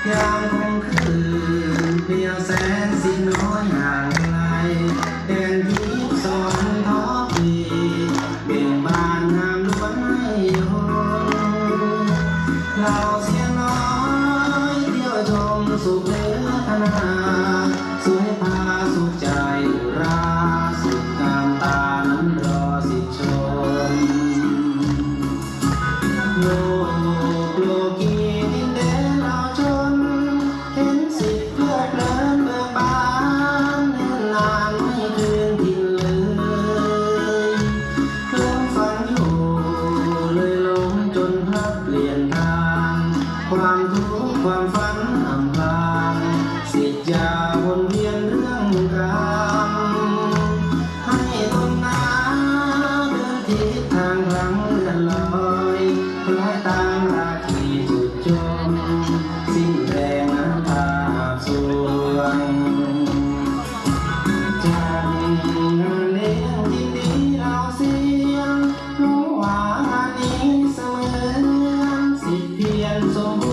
ຍາມຄ່ຳຄືນ ພຽວແສນສິດນ້ອຍຫ່າງໄກ ແດນທິບສອນທອບເບ ເບ່ງບານງາມລ້ວນໃຫ້ຫົນ ເຫຼົ່າສຽງນ້ອຍ ທ່ຽວຊົມສຸກເຫຼືອຂະໜາດ ສວຍພາສຸກໃຈອຸຣາ ສຸກງາມຕານັ້ນລໍສິດ ໂລກໂລກີດິນແດນລາວຊົນ ເຫັນສິດເພີດເພີນເບີກບານ ເນີນນານໄມ່ຄືນຖິ່ນເລີຍ ເຄື່ອງຝັນຢູ່ເລີຍຫຼົງຈົນພັບປ່ຽນທາງ ຄວາມທຸກຄວາມຝັນອຳພາງ ສິດຢາວົນວຽນເລື່ອງກຳ ໃຫ້ຕົນນາເດີນທິດທາງຫຼັງເລື່ອນລອຍ ຄອຍຕາມລາກທີ່ຈຸດຈົມ ສິ້ນແຮງນ້ຳຕາຫາບສວງ ຈັດງານລ້ຽງຍິນດີເລົ່າສຽງ ຮູ້ວ່າງານນີ້ສະເໝືອນ ສິດພຽນສົມ